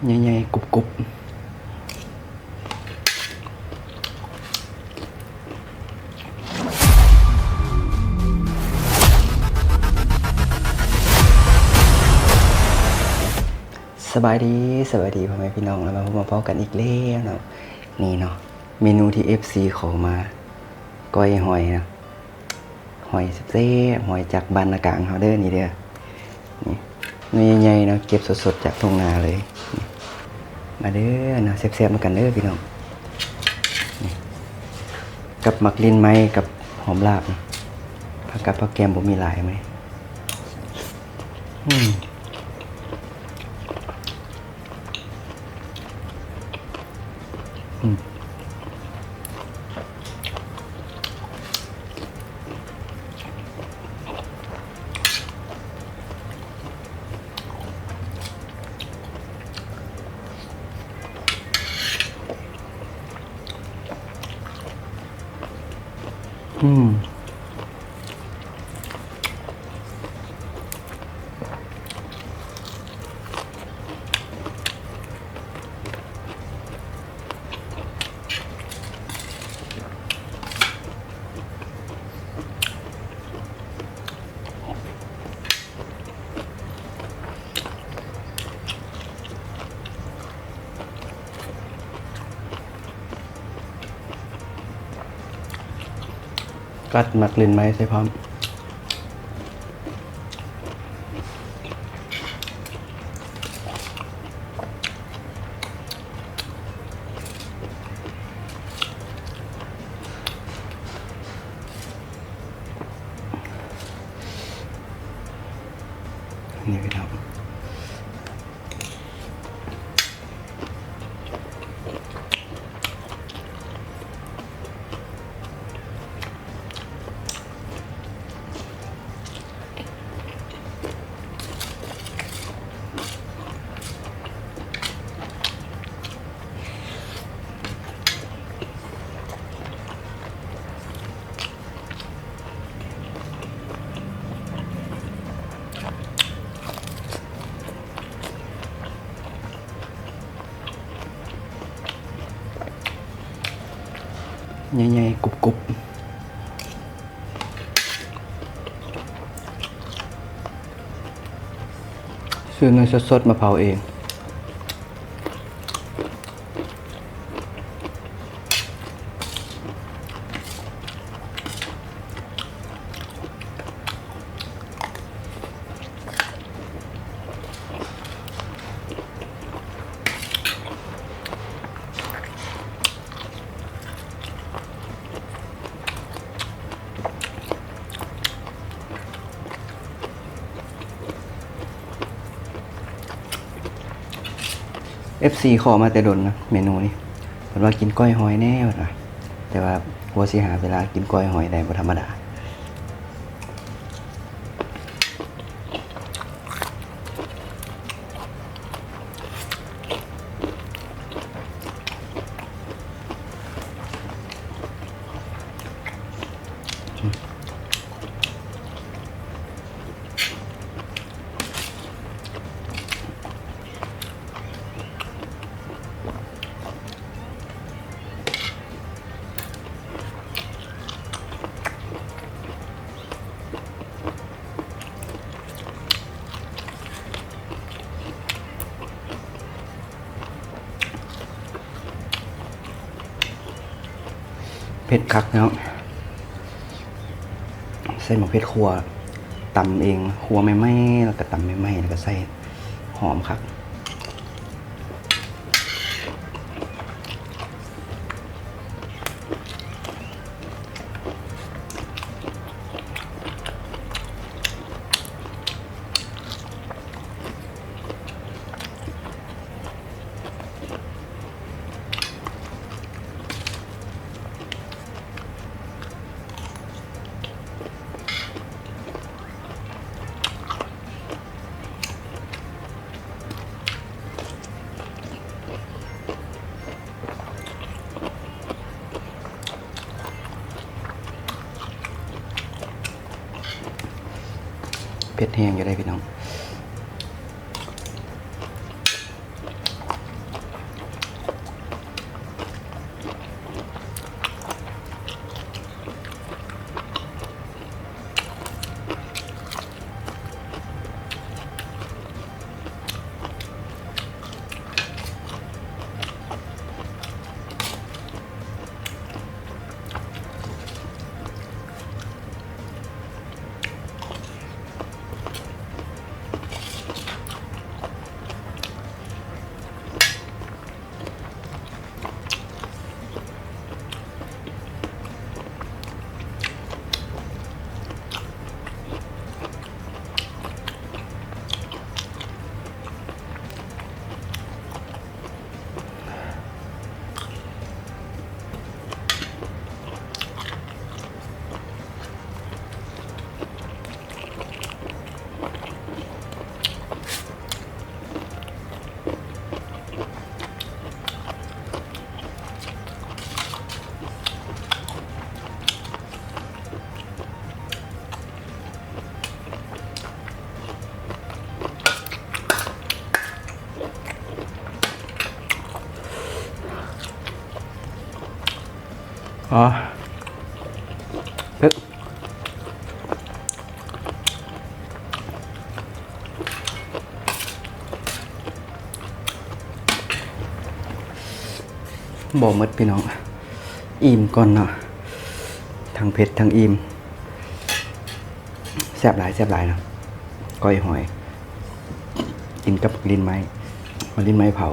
ໃຫຍ່ໆ ກຸບໆ. ສະບາຍດີ ສະບາຍດີພໍ່ແມ່ພີ່ນ້ອງ ແລ້ວມາພົບມາພໍ້ກັນອີກແລ້ວເນາະ. ນີ້ເນາະ ເມນູທີ່ເອັຟຊີຂໍມາ ກ້ອຍຫອຍເນາະ. ຫອຍແຊບໆ ຫອຍຈາກບ້ານນາກາງເຮົາເດີ ນີ້ເດີ ນີ້ ໜ່ວຍໃຫຍ່ໆເນາະ ເກັບສົດໆຈາກທົ່ງນາເລີຍ. ນີ້ ມາເດີເນາະ ແຊບໆນຳກັນເດີພີ່ນ້ອງ. ນີ້ ກັບໝາກລິ້ນໄມ້ ກັບຫອມລາບ ຜັກກັບຜັກແກມບໍ່ມີຫຼາຍມື້ນີ້. ອືມ. ອືມ. ອືມ. ກັດໝາກລິ້ນໄມ້ໃສ່ພ້ອມ. ນີ້ພີ່ນ້ອງ. ໃຫຍ່ໆ ກຸບໆ. ຊື້ເນື້ອສົດໆມາເຜົາເອງ. ເອັຟຊີຂໍມາແຕ່ດົນນະ ເມນູນີ້ ເພິ່ນວ່າກິນກ້ອຍຫອຍແດ່ ເພິ່ນວ່າ ແຕ່ວ່າກວ່າຊິຫາເວລາກິນກ້ອຍຫອຍໄດ້ບໍ່ທຳມະດາ. ເຜັດຄັກເນາະ ໃສ່ໝາກເຜັດຂົ້ວ ຕຳເອງ ຂົ້ວໃໝ່ໆ ແລ້ວກໍຕຳໃໝ່ໆ ແລ້ວກໍໃສ່ ຫອມຄັກ. ເຜັດແຮງຢູ່ເດ້ພີ່ນ້ອງ. ອໍ ເຜັດ ບໍ່ໝົດພີ່ນ້ອງ ອີ່ມກ່ອນເນາະ ທັງເຜັດທັງອີ່ມ ແຊບຫຼາຍ ແຊບຫຼາຍເນາະ ກ້ອຍຫອຍ ກິນກັບລິ້ນໄມ້ ເອົາລິ້ນໄມ້ເຜົາ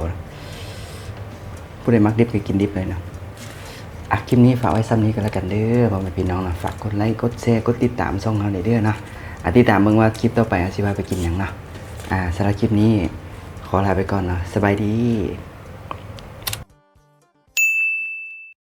ຜູ້ໃດມັກດິບກໍກິນດິບເລີຍເນາະ. ອ່ະ ຄລິບນີ້ຝາກໄວ້ຊ່ຳນີ້ກໍແລ້ວກັນເດີ ພໍ່ແມ່ພີ່ນ້ອງເນາະ ຝາກກົດໄລ ກົດແຊ ກົດຕິດຕາມຊ່ອງເຮົາແດ່ເດີເນາະ. ອ່ະ ຕິດຕາມເບິ່ງວ່າຄລິບຕໍ່ໄປເຮົາຊິພາໄປກິນຫຍັງເນາະ. ອ່າ ສຳລັບຄລິບນີ້ຂໍລາໄປກ່ອນເນາະ ສະບາຍດີ.